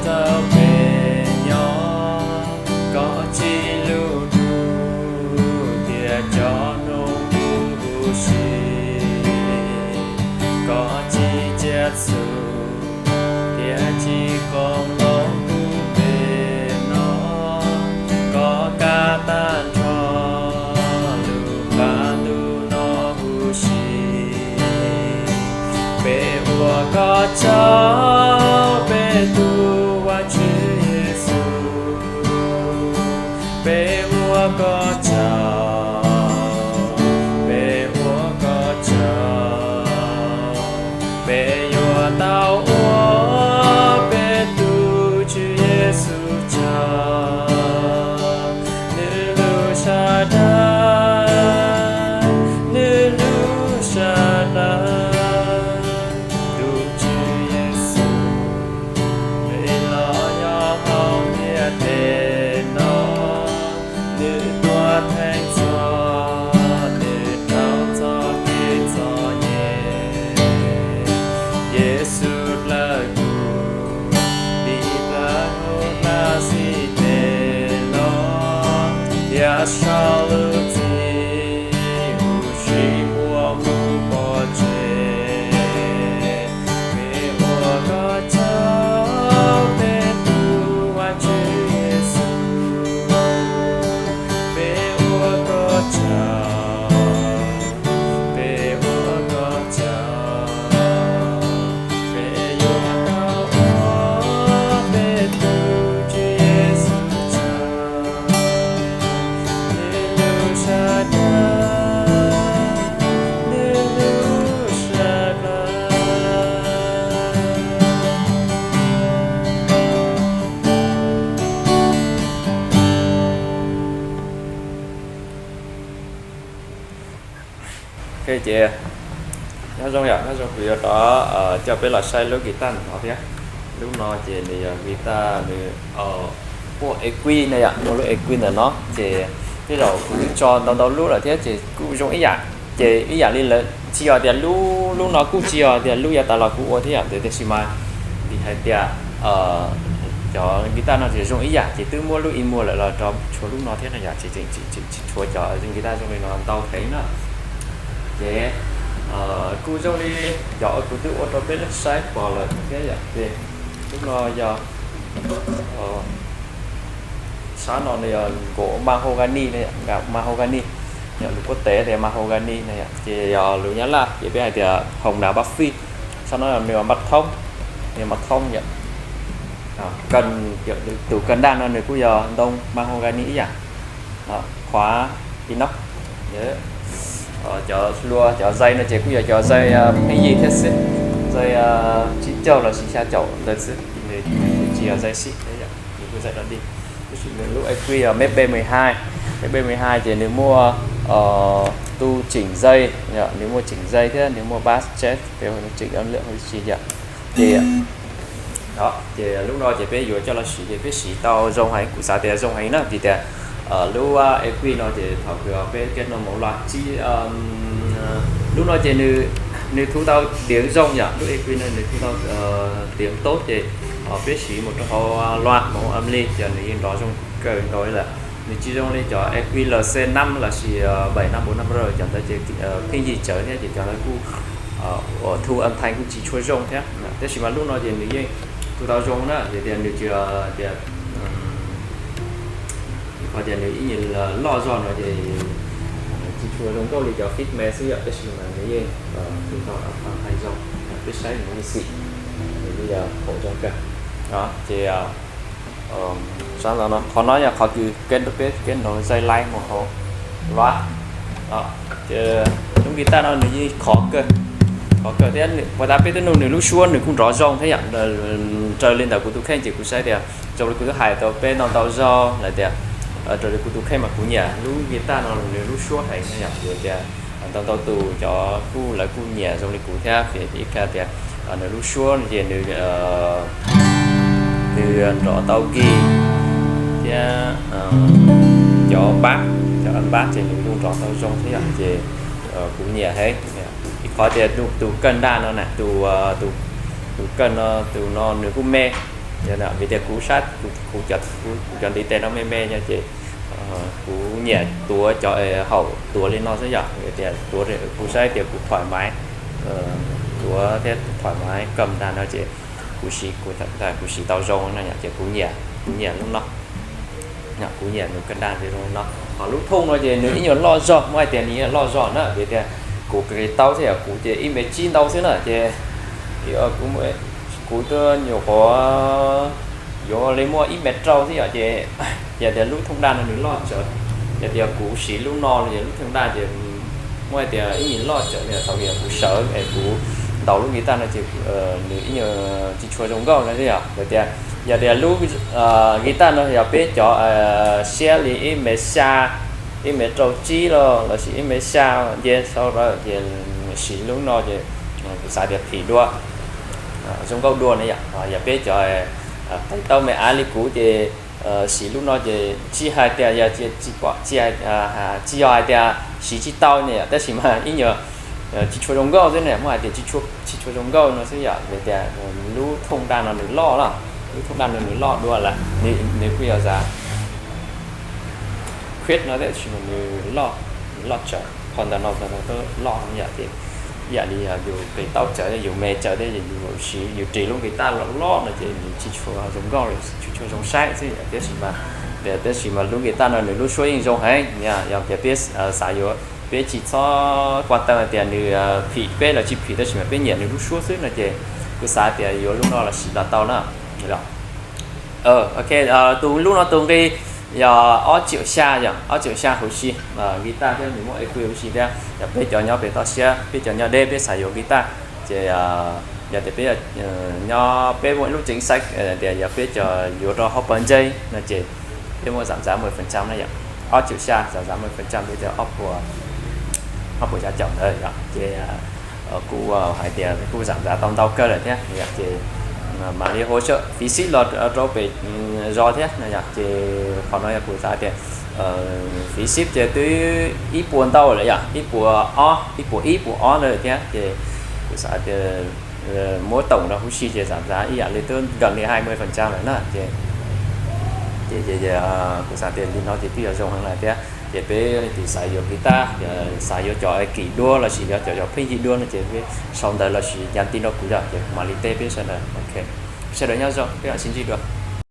Rau peb nyob, koj tsim lub ntuj thiab cov nug huv si, koj tsim tsiaj txhu thiab tsim qoob loo puag pem no, koj kav tag nrho lub qab ntuj no huv si. Peb ua koj tsaug, peb tus Vajtswv Yexus. Peb ua koj tsaug, peb ua koj tsaug, peb yuav tau ua peb tus Tswv Yexus tsaug. Nws hlub sawv daws, nws hlub sawv daws. Tus Tswv Yexus, nws los nyob hauv ntiaj teb no, nws tuav theej txhoj, nws rau txoj kev txom nyem. Yexus dawb huv, tiv thaiv hauv dab xib tes no, thiab sau lub txim huv si uas mus pov tseg. Peb ua koj tsaug, peb tus Vajtswv Yexus. Peb ua koj tsaug, peb ua koj tsaug, peb yuav tau ua peb tus Tswv Yexus tsaug. Nws hlub sawv daws, nws hlub sawv daws. Ok, ces nyob zoo yom, nyob zoo, kuv yuav rov coj peb los saib lub guitar no thiab. Lub no ces nws yog guitar, nws muaj EQ na yom, muaj lub EQ ntawm no ces tej zaum kuv twb tso ntau ntau lub lawm thiab ces kuj zoo ib yam. Ces ib yam li lawv tsis yog tias lub, lub no kuj tsis yog tias lub yav tas los kuv ua thiab yom, tiam sis mas vim hais tias cov guitar no ces zoo ib yam ces twb muab lub ib muag lawm los rau tshuav lub no thiab no yom, ces tseem tshuav cov guitar zoo li no ntau heev na. Ces kuj zoo li cov kuv twb ua rau peb saib pom lawm thiab yom. Ces lub no yog, sab no nws yog nkaus mahogany, mahogany, yog lus quốc tế tias mahogany na yom, ces yog lus Nyab Laj ces peb hais tias hồng đào Bắc Phi. Sab no nws yog npaj thoob, nws yog npaj thoob yom. Tus kawg ntaj no nws kuj yog ntoo mahogany ib yam, khóa inox. Cov hlua cov dây no ces kuj yog cov dây pheej yig thiab xwb, dây tsib caug lossis xya caum ntawd xwb, nws tsis yog dây xib, nws kuj dây dog dig. Tab sis nws lub EQ yog mb mười hai, mb mười hai ces nws muaj tus chỉnh dây, nws muaj chỉnh dây thiab nws muaj bass chest, chỉnh âm lượng hos tsis yom. Ces ces lub no ces peb yuav coj los siv ces peb siv tau zoo heev, kuv xav tias zoo heev na, vim tias lub EQ no ces thaum kws peb kết nối màu loa tsis, lub no ces nws thu tau tiếng zoo yom, lub EQ no nws thu tau tiếng tốt ces peb siv mus rau hauv loa màu âm ly ces nws yeej nrov zoo kawg nkaus li lawm. Nws tsis zoo li cov EQ LC năm lossis bảy năm bốn năm R, cov ntawd ces pheej yig tsawv thiab ces cov ntawd kuj thu âm thanh kuj tsis tshua zoo thiab. Tab sis mas lub no ces nws yeej thu tau zoo na, vim tias nws tsis tias, qhov tias nws ib nyuag loj zog no ces tsis tshua zoo nkauj li cov fit me xwb yom, tab sis mas nws yeej thu tau âm thanh zoo, peb saib nws yeej xim, nws yeej yog haum zoo kawg. Ces sab ntawd no, qhov no yog qhov kws peb kết nối dây line mus hauv loa. Ces lub guitar no nws yeej khov kawg, khov kawg thiab puas tas peb twb nug nws lub suab nws kuj nrov zoo thiab yom. Raws li ntawm kuv tus kheej ces kuv saib tias zoo li kuv twb hais tau peb ntau ntau zaug lawm tias raws li kuv tus kheej mas kuv nyiam lub guitar no nws lub suab heev yom, vim tias ntau ntau tus cov kuj lawv kuj nyiam zoo li kuv thiab, vim ib qho tias nws lub suab no ces nws nws nrov tau kis thiab cov bass, cov bass ces nws kuj nrov tau zoo thiab yom, ces kuv nyiam heev. Ib qhov tias tus kawg ntaj no na, tus kawg no, tus no nws kuj me, Vim tias kuv saib kuv cov ntiv tes no me me no ces kuv nyiam tuav cov haum tuav li no xwb yom, tias tuav kuv saib tias kuv thoải mái, tuav thiab thoải mái cầm đàn no ces kuv siv, kuv siv tau zoo no ces kuv nyiam, kuv nyiam lub no. Kuv nyiam nws kab daj zoo no. Ho lub thooj no ces nws ib nyuag loj zog, muab hais tias nws loj zog na, vim tias kuv kis tau xwb yom, kuv ces ib mev tsib ntau xwb na ces kuv tuaj nyuam qhuav yuav li muaj ib mev rau xwb yom ces, yog tias lub thooj daj no nws loj tsawv, yog tias kuv siv lub no ces lub thooj daj ces muab hais tias ib nyuag loj tsawv li thaum kuv sawv es kuv ntaus lub guitar no ces nws ib nyuag tsis tshua zoo nkauj no xwb yom. Yog tias, yog tias lub guitar no yog peb cov siab li ib mev xya, ib mev rau tsib los lossis ib mev xya nce sau rau ces siv lub no ces kuv xav tias phim dua, zoo nkauj dua ne yom. Yog peb cov tais taw me av li kuv ces siv lub no ces tsis hais tias yog tsis pom, tsis yog hais tias siv tsis tau ne yom, tab sis mas ib nyuag tsis tshua zoo nkauj xwb ne, muab hais tias tsis tshua zoo nkauj no xwb yom. Vim tias lub thooj daj no nws loj na, lub thooj daj no nws loj dua lawm, nws kuj yog zav khib no tab sis mas nws loj, nws loj tsawv, qhov ntawm no ntawm no loj yom ces ib yam li yus ris taub tsawv, yus me tsawv thiab yus siv, yus ris lub guitar loj loj no ces nws tsis tshua zoo nkauj, tsis tshua zoo saib xwb yom. Tab sis mas, tab sis mas lub guitar no nws lub suab yeej zoo heev, yog tias peb xav yuav, peb tsis txhob quan tâm hais tias nws phim peb los tsis phim, tab sis mas peb nyiam nws lub suab xwb no ces kuv xav tias yuav lub no los siv los tau na. Ok, tus lub no tus nqi yog ob triệu xya yom, ob triệu xya huv si, guitar thiab nws muaj EQ huv si thiab. Yog peb cov nyob pem toj siab, peb cov nyob deb peb xav yuav guitar ces yog tias peb nyob, peb muaj ib lub chính sách tias yog peb cov yuav rau hauv pawg ntse no ces peb muaj giảm giá mười phần trăm na yom, ob triệu xya giảm giá mười phần trăm, peb cov ob puas xya caum ntawd yom ces kuj hais tias kuj giảm giá tau ntau kawg lawm thiab ces mam li hỗ trợ phí ship los rau pem zos thiab no yom. Ces qhov no yog kuv xav tias phí ship ces twb ib puas ntau lawm yom, ib puas ob, ib puas ib puas ob ntawd thiab ces kuv xav tias muab tổng rau huv si ces giảm giá ib yam li twb gần như hai mươi phần trăm lawm na ces, ces kuv xav tias li no ces twb yog zoo heev lawm thiab. Ces peb leej twg xav yuav guitar, xav yuav cov kim dua lossis yuav cov yog phej yig dua no ces peb sau ntawv lossis nhắn tin rau kuv yom, ces kuv mam li teb peb sawv daws. Ok, sawv daws nyob zoo, peb mam sib ntsib dua.